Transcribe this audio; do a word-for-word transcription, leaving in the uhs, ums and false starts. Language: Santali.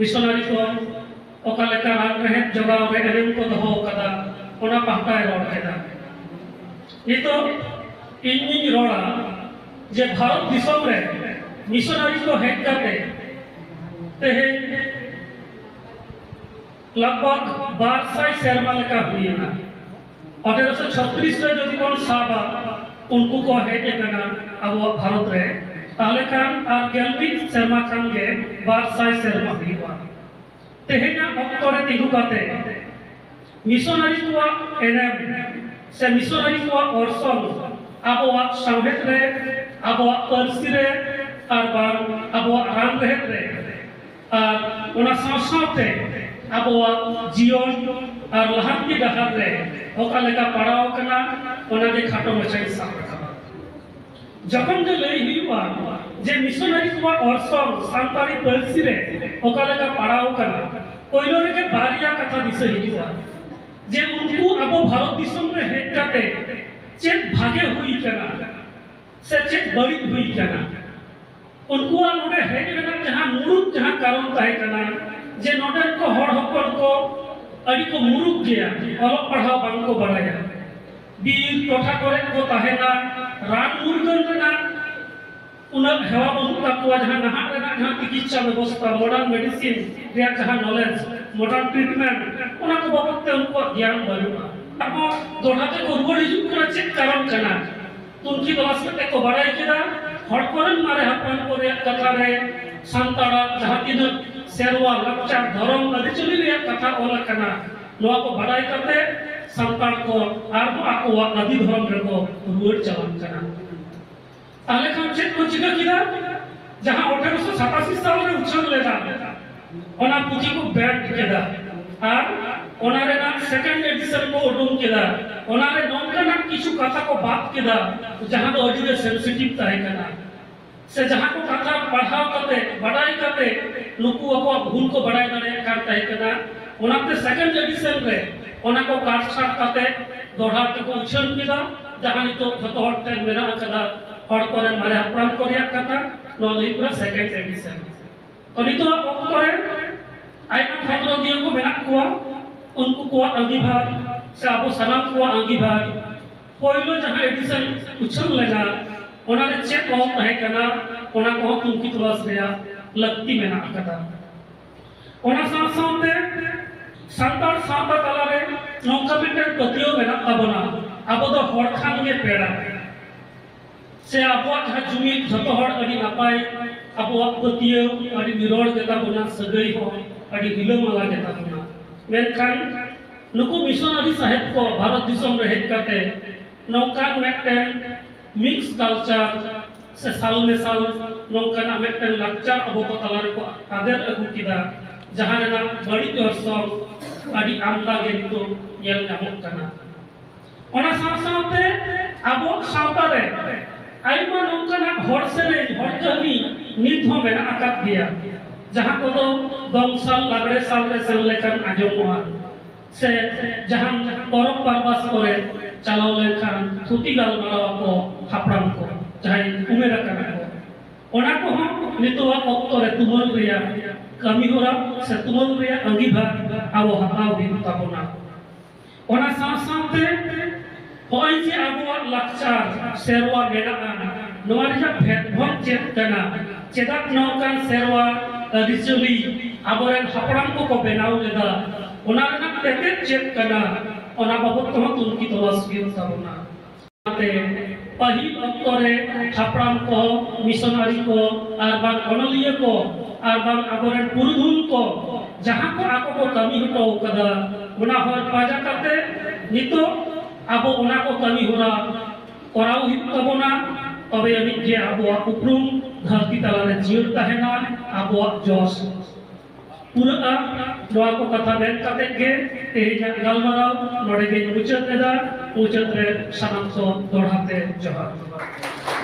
ᱢᱤᱥᱚᱱᱟᱨᱤ ᱠᱚ ᱚᱠᱟ ᱞᱮᱠᱟ ᱨᱟᱱ ᱨᱮᱦᱮᱫ ᱡᱚᱜᱟᱣ ᱨᱮ ᱮᱱᱮᱢ ᱠᱚ ᱫᱚᱦᱚ ᱟᱠᱟᱫᱟ, ᱚᱱᱟ ᱯᱟᱦᱴᱟᱭ ᱨᱚᱲ ᱠᱮᱫᱟ᱾ ᱱᱤᱛᱚᱜ ᱤᱧᱤᱧ ᱨᱚᱲᱟ ᱡᱮ ᱵᱷᱟᱨᱚᱛ ᱫᱤᱥᱚᱢ ᱨᱮ ᱢᱤᱥᱚᱱᱟᱨᱤ ᱠᱚ ᱦᱮᱡ ᱠᱟᱛᱮ ᱛᱮᱦᱮᱧ ᱞᱟᱜᱽ ᱵᱷᱟᱜᱽ ᱵᱟᱨ ᱥᱟᱭ ᱥᱮᱨᱢᱟ ᱞᱮᱠᱟ ᱦᱩᱭᱮᱱᱟ᱾ ᱟᱴᱷᱮᱨᱚᱥᱚ ᱪᱷᱚᱛᱨᱤᱥ ᱨᱮ ᱡᱩᱫᱤ ᱵᱚᱱ ᱥᱟᱵᱟ, ᱩᱱᱠᱩ ᱠᱚ ᱦᱮᱡ ᱟᱠᱟᱱᱟ ᱟᱵᱚᱣᱟᱜ ᱵᱷᱟᱨᱚᱛ ᱨᱮ, ᱛᱟᱦᱚᱞᱮ ᱠᱷᱟᱱ ᱟᱨ ᱜᱮᱞ ᱢᱤᱫ ᱥᱮᱨᱢᱟ ᱠᱷᱟᱱ ᱜᱮ ᱵᱟᱨ ᱥᱟᱭ ᱥᱮᱨᱢᱟ ᱦᱩᱭᱩᱜᱼᱟ᱾ ᱛᱮᱦᱮᱧᱟᱜ ᱚᱠᱛᱚ ᱨᱮ ᱛᱤᱸᱜᱩ ᱠᱟᱛᱮ ᱢᱤᱥᱚᱱᱟᱨᱤ ᱠᱚᱣᱟᱜ ᱮᱱᱮᱢ ᱥᱮ ᱢᱤᱥᱚᱱᱟᱨᱤ ᱠᱚᱣᱟᱜ ᱚᱨᱥᱚᱝ ᱟᱵᱚᱣᱟᱜ ᱥᱟᱶᱦᱮᱫ ᱨᱮ, ᱟᱵᱚᱣᱟᱜ ᱯᱟᱹᱨᱥᱤ ᱨᱮ, ᱟᱨ ᱵᱟᱝ ᱟᱵᱚᱣᱟᱜ ᱨᱟᱱ ᱨᱮᱦᱮᱫ ᱨᱮ, ᱟᱨ ᱚᱱᱟ ᱥᱟᱶ ᱥᱟᱶᱛᱮ ᱟᱵᱚᱣᱟᱜ ᱡᱤᱭᱚᱱ ᱟᱨ ᱞᱟᱦᱟᱱᱛᱤ ᱰᱟᱦᱟᱨ ᱨᱮ ᱚᱠᱟ ᱞᱮᱠᱟ ᱯᱟᱲᱟᱣ ᱟᱠᱟᱱᱟ, ᱚᱱᱟᱜᱮ ᱠᱷᱟᱴᱚ ᱢᱟᱪᱷᱟᱧ ᱥᱟᱵ ᱨᱟᱠᱟᱵᱟ᱾ ᱡᱚᱠᱷᱚᱱ ᱜᱮ ᱞᱟᱹᱭ ᱦᱩᱭᱩᱜᱼᱟ ᱡᱮ ᱢᱤᱥᱚᱱᱟᱨᱤ ᱠᱚᱣᱟᱜ ᱚᱨᱥᱚᱝ ᱥᱟᱱᱛᱟᱲᱤ ᱯᱟᱹᱨᱥᱤ ᱨᱮ ᱚᱠᱟ ᱞᱮᱠᱟ ᱯᱟᱲᱟᱣ ᱟᱠᱟᱱᱟ, ᱯᱳᱭᱞᱳ ᱨᱮᱜᱮ ᱵᱟᱨᱭᱟ ᱠᱟᱛᱷᱟ ᱫᱤᱥᱟᱹ ᱦᱤᱡᱩᱜᱼᱟ ᱡᱮ ᱩᱱᱠᱩ ᱟᱵᱚ ᱵᱷᱟᱨᱚᱛ ᱫᱤᱥᱚᱢ ᱨᱮ ᱦᱮᱡ ᱠᱟᱛᱮ ᱪᱮᱫ ᱵᱷᱟᱜᱮ ᱦᱩᱭ ᱟᱠᱟᱱᱟ ᱥᱮ ᱪᱮᱫ ᱵᱟᱹᱲᱤᱡ ᱦᱩᱭ ᱟᱠᱟᱱᱟ᱾ ᱩᱱᱠᱩᱣᱟᱜ ᱱᱚᱰᱮ ᱦᱮᱡ ᱨᱮᱱᱟᱜ ᱡᱟᱦᱟᱸ ᱢᱩᱲᱩᱫ ᱡᱟᱦᱟᱸ ᱠᱟᱨᱚᱱ ᱛᱟᱦᱮᱸ ᱠᱟᱱᱟ ᱡᱮ ᱱᱚᱰᱮᱱ ᱠᱚ ᱦᱚᱲ ᱦᱚᱯᱚᱱ ᱠᱚ ᱟᱹᱰᱤ ᱠᱚ ᱢᱩᱨᱩᱠ ᱜᱮᱭᱟ, ᱚᱞᱚᱜ ᱯᱟᱲᱦᱟᱣ ᱵᱟᱝ ᱠᱚ ᱵᱟᱲᱟᱭᱟ, ᱵᱤᱨ ᱴᱚᱴᱷᱟ ᱠᱚᱨᱮ ᱠᱚ ᱛᱟᱦᱮᱱᱟ, ᱨᱟᱱ ᱢᱩᱨᱜᱟᱹᱱ ᱨᱮᱱᱟᱜ ᱩᱱᱟᱹᱜ ᱦᱮᱣᱟ ᱵᱟᱹᱱᱩᱜ ᱛᱟᱠᱚᱣᱟ, ᱡᱟᱦᱟᱸ ᱱᱟᱦᱟᱜ ᱨᱮᱱᱟᱜ ᱡᱟᱦᱟᱸ ᱪᱤᱠᱤᱛᱥᱟ ᱵᱮᱵᱚᱥᱛᱷᱟ, modern medicine ᱨᱮᱭᱟᱜ ᱡᱟᱦᱟᱸ knowledge, modern treatment, ᱚᱱᱟ ᱠᱚ ᱵᱟᱵᱚᱫ ᱛᱮ ᱩᱱᱠᱩᱣᱟᱜ ᱜᱮᱭᱟᱱ ᱵᱟᱹᱱᱩᱜᱼᱟ᱾ ᱟᱨᱦᱚᱸ ᱫᱚᱦᱲᱟ ᱛᱮᱠᱚ ᱨᱩᱣᱟᱹᱲ ᱦᱤᱡᱩᱜ ᱠᱟᱱᱟ, ᱪᱮᱫ ᱠᱟᱨᱚᱱ ᱠᱟᱱᱟ? ᱛᱩᱱᱠᱷᱤ ᱛᱚᱞᱟᱥ ᱠᱟᱛᱮ ᱠᱚ ᱵᱟᱲᱟᱭ ᱠᱮᱫᱟ, ᱦᱚᱲ ᱠᱚᱨᱮᱱ ᱢᱟᱨᱮ ᱦᱟᱯᱲᱟᱢ ᱠᱚ ᱨᱮᱭᱟᱜ ᱠᱟᱛᱷᱟ ᱨᱮ ᱥᱟᱱᱛᱟᱲᱟᱜ ᱡᱟᱦᱟᱸ ᱛᱤᱱᱟᱹᱜ ᱥᱮᱨᱣᱟ, ᱞᱟᱠᱪᱟᱨ, ᱫᱷᱚᱨᱚᱢ, ᱟᱹᱨᱤᱪᱟᱹᱞᱤ ᱨᱮᱭᱟᱜ ᱠᱟᱛᱷᱟ ᱚᱞ ᱟᱠᱟᱱᱟ, ᱱᱚᱣᱟ ᱠᱚ ᱵᱟᱲᱟᱭ ᱠᱟᱛᱮ ᱥᱟᱱᱛᱟᱲ ᱠᱚ ᱟᱨᱦᱚᱸ ᱟᱠᱚᱣᱟᱜ ᱟᱹᱫᱤ ᱫᱷᱚᱨᱚᱢ ᱨᱮᱠᱚ ᱨᱩᱣᱟᱹᱲ ᱪᱟᱞᱟᱜ ᱠᱟᱱᱟ᱾ ᱛᱟᱦᱞᱮ ᱠᱷᱟᱱ ᱪᱮᱫ ᱠᱚ ᱪᱤᱠᱟᱹ ᱠᱮᱫᱟ? ᱡᱟᱦᱟᱸ ᱟᱴᱷᱮᱨᱚᱥᱚ ᱥᱟᱛᱟᱥᱤ ᱥᱟᱞ ᱨᱮ ᱩᱪᱷᱟᱹᱱ ᱞᱮᱱᱟ, ᱚᱱᱟ ᱯᱩᱛᱷᱤ ᱠᱚ ᱵᱮᱱ ᱠᱮᱫᱟ ᱟᱨ ᱚᱱᱟ ᱨᱮᱱᱟᱜ second edition ᱠᱚ ᱩᱰᱩᱝ ᱠᱮᱫᱟ᱾ ᱚᱱᱟ ᱨᱮ ᱱᱚᱝᱠᱟᱱᱟᱜ ᱠᱤᱪᱷᱩ ᱠᱟᱛᱷᱟ ᱠᱚ ᱵᱟᱫ ᱠᱮᱫᱟ, ᱡᱟᱦᱟᱸ ᱫᱚ ᱟᱹᱰᱤ ᱜᱮ sensitive ᱛᱟᱦᱮᱸ ᱠᱟᱱᱟ, ᱥᱮ ᱡᱟᱦᱟᱸ ᱠᱚ ᱠᱟᱛᱷᱟ ᱯᱟᱲᱦᱟᱣ ᱠᱟᱛᱮ, ᱵᱟᱰᱟᱭ ᱠᱟᱛᱮ ᱱᱩᱠᱩ ᱟᱠᱚᱣᱟᱜ ᱵᱷᱩᱞ ᱠᱚ ᱵᱟᱰᱟᱭ ᱫᱟᱲᱮᱭᱟᱜ ᱠᱟᱱ ᱛᱟᱦᱮᱸ ᱠᱟᱱᱟ᱾ ᱚᱱᱟᱛᱮ second edition ᱨᱮ ᱚᱱᱟ ᱠᱚ ᱠᱟᱴ ᱪᱷᱟᱴ ᱠᱟᱛᱮ ᱫᱚᱦᱲᱟ ᱛᱮᱠᱚ ᱩᱪᱷᱟᱹᱱ ᱠᱮᱫᱟ, ᱡᱟᱦᱟᱸ ᱱᱤᱛᱚᱜ ᱡᱷᱚᱛᱚ ᱦᱚᱲ ᱴᱷᱮᱱ ᱢᱮᱱᱟᱜ ᱟᱠᱟᱫᱟ, ᱦᱚᱲ ᱠᱚᱨᱮᱱ ᱢᱟᱨᱮ ᱦᱟᱯᱲᱟᱢ ᱠᱚ ᱨᱮᱭᱟᱜ ᱠᱟᱛᱷᱟ᱾ ᱱᱚᱣᱟ ᱫᱚ ᱦᱩᱭᱩᱜ ᱠᱟᱱᱟ second edition᱾ ᱛᱚ ᱱᱤᱛᱚᱜ ᱚᱠᱛᱚ ᱨᱮ ᱟᱭᱢᱟ ᱠᱷᱚᱸᱫᱽᱨᱚᱸᱫᱤᱭᱟᱹ ᱠᱚ ᱢᱮᱱᱟᱜ ᱠᱚᱣᱟ, ᱩᱱᱠᱩ ᱠᱚᱣᱟᱜ ᱟᱸᱜᱤᱵᱷᱟᱨ ᱥᱮ ᱟᱵᱚ ᱥᱟᱱᱟᱢ ᱠᱚᱣᱟᱜ ᱟᱸᱜᱤᱵᱷᱟᱨ, ᱯᱳᱭᱞᱳ ᱡᱟᱦᱟᱸ ᱮᱰᱤᱥᱚᱱ ᱩᱪᱷᱟᱹᱱ ᱞᱮᱱᱟ, ᱚᱱᱟᱨᱮ ᱪᱮᱫ ᱚᱞ ᱛᱟᱦᱮᱸ ᱠᱟᱱᱟ, ᱚᱱᱟ ᱠᱚᱦᱚᱸ ᱛᱩᱱᱠᱷᱤ ᱛᱚᱞᱟᱥ ᱨᱮᱭᱟᱜ ᱞᱟᱹᱠᱛᱤ ᱢᱮᱱᱟᱜ ᱟᱠᱟᱫᱟ᱾ ᱚᱱᱟ ᱥᱟᱶ ᱥᱟᱶᱛᱮ ᱥᱟᱱᱛᱟᱲ ᱥᱟᱶᱛᱟ ᱛᱟᱞᱟᱨᱮ ᱱᱚᱝᱠᱟ ᱢᱤᱫᱴᱮᱱ ᱯᱟᱹᱛᱭᱟᱹᱣ ᱢᱮᱱᱟᱜ ᱛᱟᱵᱚᱱᱟ, ᱟᱵᱚ ᱫᱚ ᱦᱚᱲ ᱠᱷᱟᱱ ᱜᱮ ᱯᱮᱲᱟ᱾ ᱥᱮ ᱟᱵᱚᱣᱟᱜ ᱡᱟᱦᱟᱸ ᱡᱩᱢᱤᱫ, ᱡᱷᱚᱛᱚ ᱦᱚᱲ ᱟᱹᱰᱤ ᱱᱟᱯᱟᱭ, ᱟᱵᱚᱣᱟᱜ ᱯᱟᱹᱛᱭᱟᱹᱣ ᱟᱹᱰᱤ ᱱᱤᱨᱚᱲ ᱜᱮᱛᱟ ᱵᱚᱱᱟ, ᱥᱟᱹᱜᱟᱹᱭ ᱦᱚᱸ ᱟᱹᱰᱤ ᱨᱤᱞᱟᱹᱢᱟᱞᱟ ᱜᱮᱛᱟ ᱵᱚᱱᱟ᱾ ᱢᱮᱱᱠᱷᱟᱱ ᱱᱩᱠᱩ ᱢᱤᱥᱚᱱᱟᱨᱤ ᱥᱟᱦᱮᱵ ᱠᱚ ᱵᱷᱟᱨᱚᱛ ᱫᱤᱥᱚᱢ ᱨᱮ ᱦᱮᱡ ᱠᱟᱛᱮ ᱱᱚᱝᱠᱟᱱ ᱢᱤᱫᱴᱮᱱ ᱢᱤᱠᱥ ᱠᱟᱞᱪᱟᱨ ᱥᱮ ᱥᱟᱞ ᱢᱮᱥᱟᱞ, ᱱᱚᱝᱠᱟᱱᱟᱜ ᱢᱤᱫᱴᱮᱱ ᱞᱟᱠᱪᱟᱨ ᱟᱵᱚ ᱠᱚ ᱛᱟᱞᱟ ᱨᱮᱠᱚ ᱟᱫᱮᱨ ᱟᱹᱜᱩ ᱠᱮᱫᱟ, ᱡᱟᱦᱟᱸ ᱨᱮᱱᱟᱜ ᱵᱟᱹᱲᱤᱡ ᱚᱨᱥᱚᱝ ᱟᱹᱰᱤ ᱟᱢᱫᱟ ᱜᱮ ᱱᱤᱛᱚᱜ ᱧᱮᱞ ᱧᱟᱢᱚᱜ ᱠᱟᱱᱟ᱾ ᱚᱱᱟ ᱥᱟᱶ ᱥᱟᱶᱛᱮ ᱟᱵᱚ ᱥᱟᱶᱛᱟ ᱨᱮ ᱟᱭᱢᱟ ᱱᱚᱝᱠᱟᱱᱟᱜ ᱦᱚᱲ ᱥᱮᱨᱮᱧ, ᱦᱚᱲ ᱠᱟᱹᱦᱱᱤ ᱱᱤᱛ ᱦᱚᱸ ᱢᱮᱱᱟᱜ ᱟᱠᱟᱫ ᱜᱮᱭᱟ, ᱡᱟᱦᱟᱸ ᱠᱚᱫᱚ ᱫᱚᱝ ᱥᱟᱞ, ᱞᱟᱜᱽᱲᱮ ᱥᱟᱞ ᱨᱮ ᱥᱮᱱ ᱞᱮᱠᱷᱟᱱ ᱟᱸᱡᱚᱢᱚᱜᱼᱟ, ᱥᱮ ᱡᱟᱦᱟᱱ ᱯᱚᱨᱚᱵᱽ ᱯᱟᱨᱵᱟᱥ ᱠᱚᱨᱮ ᱪᱟᱞᱟᱣ ᱞᱮᱱᱠᱷᱟᱱ ᱛᱷᱩᱛᱤ ᱜᱟᱞᱢᱟᱨᱟᱣ ᱟᱠᱚ ᱦᱟᱯᱲᱟᱢ ᱠᱚ, ᱡᱟᱦᱟᱸᱭ ᱩᱢᱮᱨ ᱟᱠᱟᱱᱟ ᱠᱚ᱾ ᱚᱱᱟ ᱠᱚᱦᱚᱸ ᱱᱤᱛᱚᱜᱟᱜ ᱚᱠᱛᱚ ᱨᱮ ᱛᱩᱢᱟᱹᱞ ᱨᱮᱭᱟᱜ ᱠᱟᱹᱢᱤ ᱦᱚᱨᱟ ᱥᱮ ᱛᱩᱢᱟᱹᱞ ᱨᱮᱭᱟᱜ ᱟᱸᱜᱤᱵᱷᱟᱨ ᱟᱵᱚ ᱦᱟᱛᱟᱣ ᱦᱩᱭᱩᱜ ᱛᱟᱵᱚᱱᱟ᱾ ᱚᱱᱟ ᱥᱟᱶ ᱥᱟᱶᱛᱮ ᱱᱚᱜᱼᱚᱭ ᱡᱮ ᱟᱵᱚᱣᱟᱜ ᱞᱟᱠᱪᱟᱨ ᱥᱮᱨᱣᱟ ᱢᱮᱱᱟᱜᱼᱟ, ᱱᱚᱣᱟ ᱨᱮᱭᱟᱜ ᱵᱷᱮᱫᱽᱵᱷᱚᱵ ᱪᱮᱫ ᱠᱟᱱᱟ, ᱪᱮᱫᱟᱜ ᱱᱚᱝᱠᱟᱱ ᱥᱮᱨᱣᱟ ᱟᱹᱨᱤᱪᱟᱹᱞᱤ ᱟᱵᱚᱨᱮᱱ ᱦᱟᱯᱲᱟᱢ ᱠᱚᱠᱚ ᱵᱮᱱᱟᱣ ᱞᱮᱫᱟ, ᱚᱱᱟ ᱨᱮᱱᱟᱜ ᱛᱮᱛᱮᱫ ᱪᱮᱫ ᱠᱟᱱᱟ, ᱚᱱᱟ ᱵᱟᱵᱚᱫ ᱛᱮᱦᱚᱸ ᱛᱩᱱᱠᱷᱤ ᱛᱚᱞᱟᱥ ᱦᱩᱭᱩᱜ ᱛᱟᱵᱚᱱᱟ᱾ ᱚᱱᱟᱛᱮ ᱯᱟᱹᱦᱤᱞ ᱚᱠᱛᱚ ᱨᱮ ᱦᱟᱯᱲᱟᱢ ᱠᱚ, ᱢᱤᱥᱚᱱᱟᱨᱤ ᱠᱚ, ᱟᱨ ᱵᱟᱝ ᱚᱱᱚᱞᱤᱭᱟᱹ ᱠᱚ, ᱟᱨ ᱵᱟᱝ ᱟᱵᱚᱨᱮᱱ ᱯᱩᱨᱩᱫᱷᱩᱞ ᱠᱚ ᱡᱟᱦᱟᱸ ᱠᱚ ᱟᱠᱚ ᱠᱚ ᱠᱟᱹᱢᱤ ᱦᱚᱴᱚ ᱟᱠᱟᱫᱟ, ᱚᱱᱟ ᱦᱚᱨ ᱯᱟᱸᱡᱟ ᱠᱟᱛᱮ ᱱᱤᱛᱚᱜ ᱟᱵᱚ ᱚᱱᱟ ᱠᱚ ᱠᱟᱹᱢᱤ ᱦᱚᱨᱟ ᱠᱚᱨᱟᱣ ᱦᱩᱭᱩᱜ ᱛᱟᱵᱚᱱᱟ᱾ ᱛᱚᱵᱮ ᱟᱹᱱᱤᱡ ᱜᱮ ᱟᱵᱚᱣᱟᱜ ᱩᱯᱨᱩᱢ ᱫᱷᱟᱹᱨᱛᱤ ᱛᱟᱞᱟᱨᱮ ᱡᱤᱭᱟᱹᱲ ᱛᱟᱦᱮᱱᱟ, ᱟᱵᱚᱣᱟᱜ ᱡᱚᱥ ᱯᱩᱨᱟᱹᱜᱼᱟ᱾ ᱱᱚᱣᱟ ᱠᱚ ᱠᱟᱛᱷᱟ ᱢᱮᱱ ᱠᱟᱛᱮ ᱜᱮ ᱛᱮᱦᱮᱧᱟᱜ ᱜᱟᱞᱢᱟᱨᱟᱣ ᱱᱚᱰᱮ ᱜᱮᱧ ᱢᱩᱪᱟᱹᱫ ᱮᱫᱟ᱾ ᱢᱩᱪᱟᱹᱫ ᱨᱮ ᱥᱟᱱᱟᱢ ᱠᱚ ᱫᱚᱦᱲᱟ ᱛᱮ ᱡᱚᱦᱟᱨ᱾